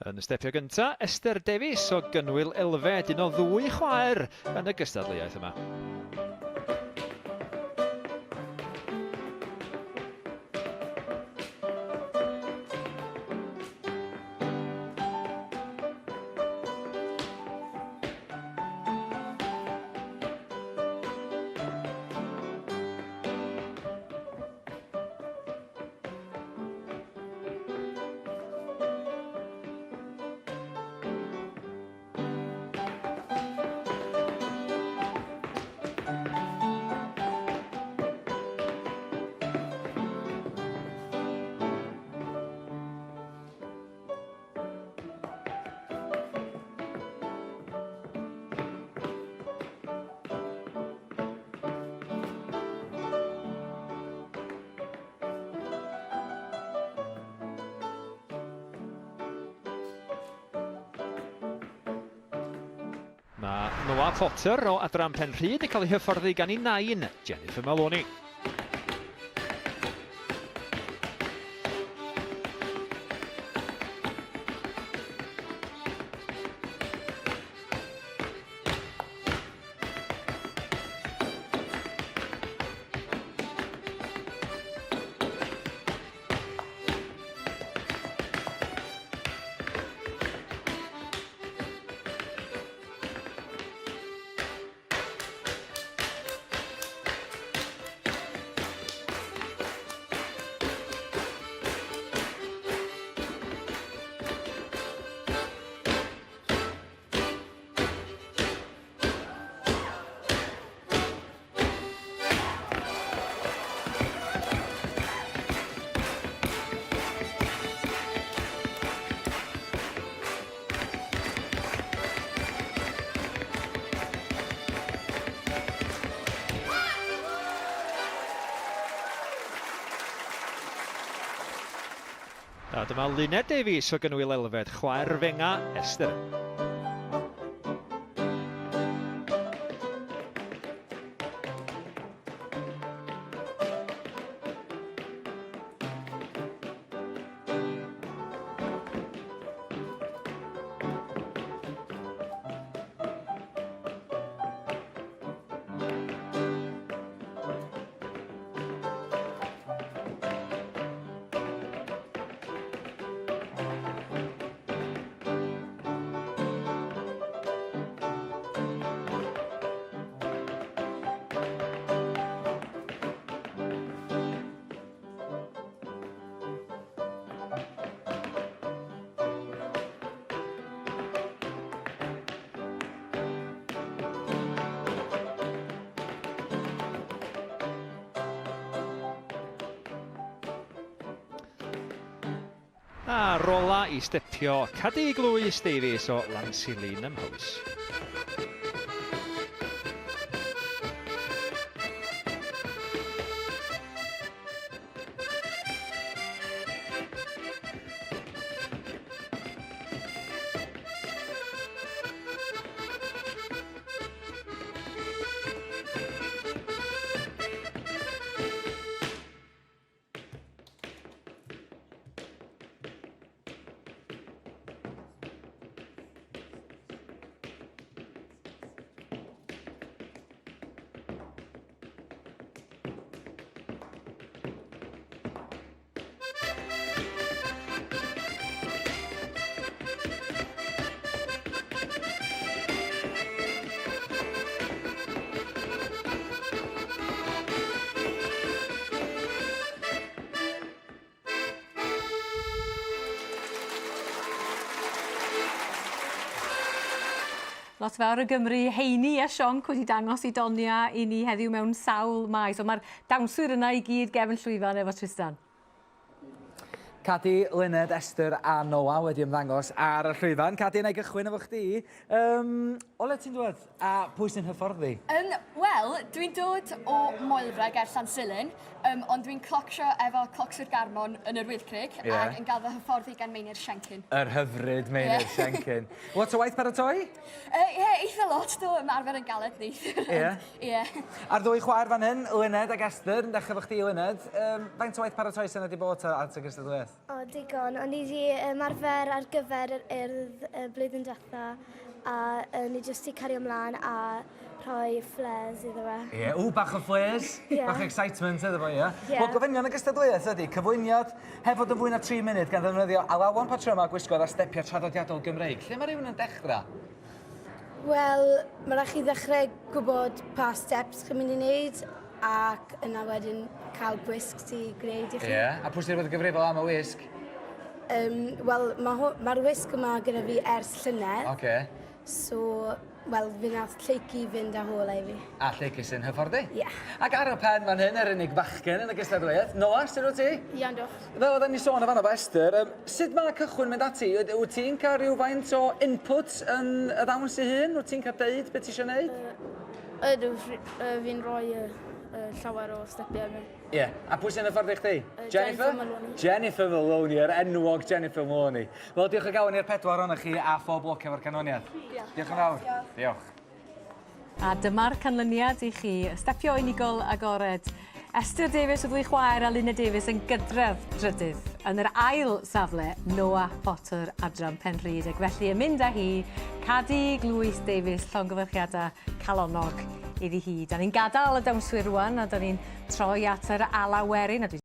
Yn y stepio gynta, Esther Davies o Gynwyl Elfed, un o ddwy chwaer yn y gystadleuaeth yma. Mae Noah Potter o adran Penrhyn yn cael ei hyfforddi gan ei nain, Jennifer Maloney. A dyma Luned Davies o Gynwyl Elfed, chwaer fenga Esther. A rola i stepio Cadi Glwys Davies o Lansilin ym Mhowys. Lot fawr o Gymru, Heini a Sionc wedi dangos i Donia i ni heddiw mewn sawl maes. Ond mae'r dawnswyr yna i gyd gefn llwyfan efo Tristan. Cadi, Luned, Esther a Noah wedi ymddangos ar y llwyfan. Cadi, na i gychwyn efo chdi. Um, o le ti'n dod a pwy sy'n hyfforddi? Um, Wel, dwi'n dod o Moelfre ger Llansilin, um, ond dwi'n clocsio efo Clocswyr Garmon yn yr Wyddgrug yeah. ac yn gael fy hyfforddi gan Meinir Siencyn. Yr hyfryd Meinir yeah. Siencyn. Lot o waith paratoi? Ie, uh, yeah, eitha lot, do, ymarfer yn galed neithiwr. Ie. Ie. A'r ddwy chwaer fan hyn, Luned ac Esther, yn dechrau efo chdi, Luned. Um, faint o waith paratoi sy'n wedi bod at y gystadleuaeth? O, digon. O'n i wedi ymarfer ar gyfer yr Urdd y blwyddyn diwetha a o'n i jyst 'di cario mlaen a rhoi flares iddo fe. Ie, yeah. ww, bach o flares, Ie. bach o excitement iddo fo, ie. Ie. Wel, gofynion y gystadleuaeth ydy cyflwyniad heb fod yn fwy na 3 munud gan ddefnyddio alawon patrymau gwisgoedd a stepiau traddodiadol Gymreig. Lle mae rhywun yn dechrau? Wel, mae rhaid chi ddechrau gwybod pa steps chi'n mynd i wneud ac yna wedyn cael gwisg sy'n gwneud i chi. Ie, yeah. a pwy sydd wedi gyfrifol am y wisg? Um, Wel, mae'r ma wisg yma gyda fi ers llynedd. Oce. Okay. So, wel, fi nath Lleucu fynd â hola i fi. A Lleucu sy'n hyfforddi? Ie. Yeah. Ac ar y pen fan hyn, yr unig fachgen yn y gystadleuaeth, Noah, sut wyt ti? Iawn, diolch. Fel oedden ni sôn yn fan'na efo Esther, yym, sut mae cychwyn mynd ati? Wyt ti'n cael rhywfaint o input yn y ddawns ei hun? Wyt ti'n cael deud beth ti eisiau gwneud? Ydw, fi'n rhoi llawer o stepiau fi. Ie, yeah. a pwy sy'n hyfforddi chdi? Jennifer Maloney. Jennifer Maloney, yr enwog Jennifer Maloney. Wel, diolch o galon i'r pedwar ohonoch chi a phob lwc efo'r canlyniad. Diolch. Diolch yn fawr. Diolch. Diolch. A dyma'r canlyniad i chi, y stepio unigol agored. Esther Davies o ddwy chwaer a Lina Davies yn gydradd drydydd. Yn yr ail safle, Noah Potter adran Penrhyd, ac felly yn mynd â hi, Cadi Glwys Davies, llongyfarchiadau calonnog iddi hi. Da ni'n gadael y dawnswyr rwan a da ni'n troi at yr alaw werin. A dwi